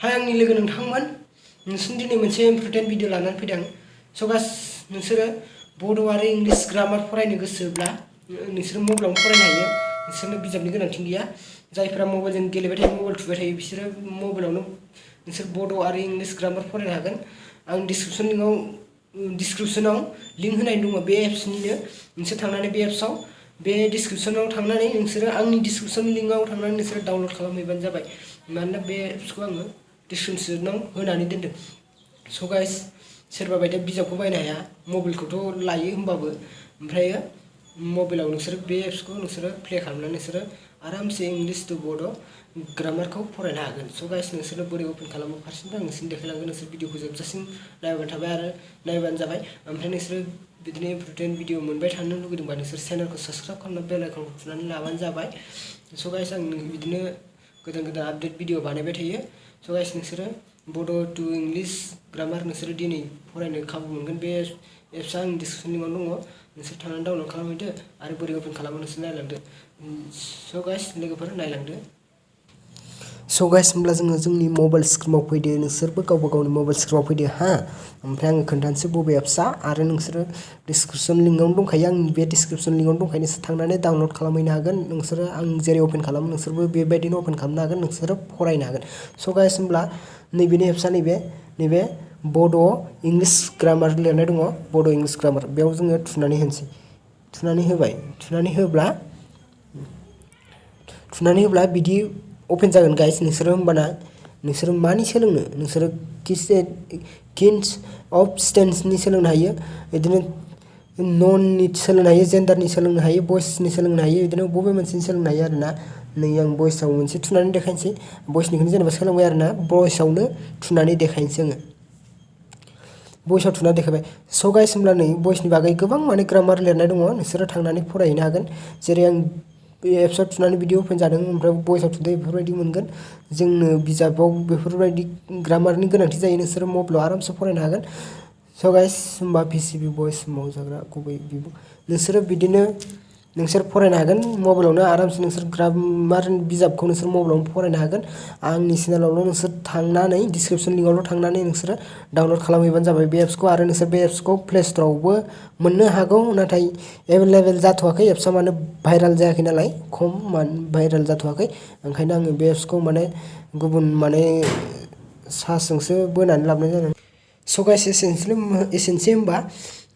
हाय आंनि लोगो नोंथांमोन नोंसोर दिनै मोनसे इम्परटेन्ट भिडिअ लानानै फैदों स' गाइस नोंसोरो बड' आरो इंलिश ग्रामार फरायनो गोसोब्ला नोंसोर मबाइलावनो फरायनो हायो नोंसोरनो बिजाबनि गोनांथि गैया जायफोरा मबाइलजों गेलेबाय थायो मबाइल थुबाय थायो बिसोरो मबाइलावनो नोंसोर बड' आरो इंलिश ग्रामार फरायनो हागोन आं डिसक्रिपसनाव लिंक होनाय दङ बे एप्सनिनो नोंसोर थांनानै बे एप्सआव बे डिसक्रिपसनाव थांनानै नोंसोरो आंनि डिसक्रिपसन लिंकआव थांनानै नोंसोरो डाउनलड खालामहैबानो जाबाय मानोना बे एप्सखौ आङो डिसक्रिपसनाव होनानै दोनदों स' गाइस सोरबा बायदिया बिजाबखौ बायनो हाया मबाइलखौथ' लायो होमबाबो ओमफ्राय मबाइलाव नोंसोर बे एप्सखौ नोंसोरो प्ले खालामनानै नोंसोरो आरामसे इंलिश टु बड' ग्रामारखौ फरायनो हागोन स' गाइस नोंसोरो बोरै अपेन खालामो फारसेनिफ्राय आं नोंसोरनो देखायलांगोन नोंसोर भिडिअखौ जोबजासिम नायबाय थाबाय आरो नायबानो जाबाय ओमफ्राय नोंसोरो बिदिनो इम्परटेन्ट भिडिअ मोनबाय थानो लुगैदोंबा नोंसोर चेनेलखौ साबस्क्राइब खालामना बेल आइकनखौ थुनानै लाबानो जाबाय स' गाइस आं बिदिनो गोदान गोदान आपडेट भिडिअ बानायबाय थायो स' गाइस नोंसोरो बड' टु इंलिश ग्रामार नोंसोरो दिनै फरायनो खाबु मोनगोन बे एप्सआ आंनि डिसक्रिपसन लिंकआव दङ नोंसोर थांनानै डाउनलड खालामहैदो आरो बोरै अपेन खालामो नोंसोर नायलांदो स' गाइस लोगोफोर नायलांदो स' गाइस होमब्ला जोङो जोंनि मबाइल स्क्रिनाव फैदो नोंसोरबो गावबा गावनि मबाइल स्क्रिनाव फैदो हा ओमफ्राय आङो खोन्थानोसै बबे एप्सआ आरो नोंसोरो डिसक्रिपसन लिंकआवनो दंखायो आंनि बे डिसक्रिपसन लिंकआवनो दंखायो नोंसोर थांनानै डाउनलड खालामहैनो हागोन नोंसोरो आं जेरै अपेन खालामो नोंसोरबो बेबायदिनो अपेन खालामनो हागोन नोंसोरो फरायनो हागोन स' गाइस होमब्ला नैबेनि एप्सआ नैबे बड' इंलिश ग्रामार लिरनाय दङ बड' इंलिश ग्रामार बेयाव जोङो थुनानै होनोसै थुनानै होब्ला बिदि अपेन जागोन गाइस नोंसोरो होमबाना नोंसोरो मानि सोलोंनो नोंसोरो किन्स अफ स्टेन्सनि सोलोंनो हायो बिदिनो नननि सोलोंनो हायो जेन्डारनि सोलोंनो हायो भइसनि सोलोंनो हायो बिदिनो बबे मोनसेनि सोलोंनो हायो आरोना नै आं भइसआव मोनसे थुनानै देखायनोसै भइसनिखौनो जेनेबा सोलोंबाय आरोना भइसआवनो थुनानै देखायनोसै आङो भइसआव थुना देखायबाय स' गाइस होमब्ला नै भइसनि बागै गोबां माने ग्रामार लिरनाय दङ नोंसोरो थांनानै फरायहैनो हागोन जेरै आं बे एप्सआव थुनानै बिदि अपेन जादों ओमफ्राय भइसआव थुदो बेफोरबायदि मोनगोन जोंनो बिजाबाव बेफोरबायदि ग्रामारनि गोनांथि जायो नोंसोरो मबाइलाव आरामसे फरायनो हागोन स' गाइस होमबा भिसिबि भइस मावजाग्रा गुबै बिबुं नोंसोरो बिदिनो नोंसोर फरायनो हागोन मबाइलावनो आरामसे नोंसोर ग्रामार बिजाबखौ नोंसोर मबाइलावनो फरायनो हागोन आंनि चेनेलावल' नोंसोर थांनानै डिसक्रिपसन लिंकआवल' थांनानै नोंसोरो डाउनलड खालामहैबानो जाबाय बे एप्सखौ आरो नोंसोर बे एप्सखौ प्ले स्ट'रावबो मोननो हागौ नाथाय एभेलेबेल जाथ'वाखै एप्सआ माने भाइरेल जायाखै नालाय भाइरेल जाथ'वाखै ओंखायनो आङो बे एप्सखौ माने गुबुन माने सार्सजोंसो बोनानै लाबोनाय जादों स' गाइस एसेनोसै होमबा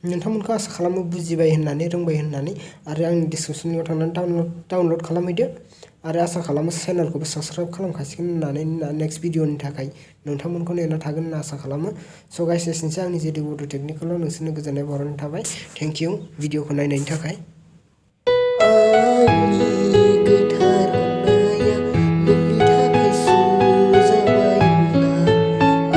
नोंथांमोनखौ आसा खालामो बुजिबाय होननानै रोंबाय होननानै आरो आंनि डिसक्रिपसन लिंकआव थांनानै डाउनलड खालामहैदो आरो आसा खालामो चेनेलखौबो साबस्क्राइब खालामखासिगोन होननानै नेक्स्ट भिडिअनि थाखाय नोंथांमोनखौ नेना थागोन होनना आसा खालामो स' गाइस एसेनोसै आंनि जेदि बड' टेकनिकेलाव नोंसोरनो गोजोननाय बावहरनाय थाबाय थेंक इउ भिडिअखौ नायनायनि थाखाय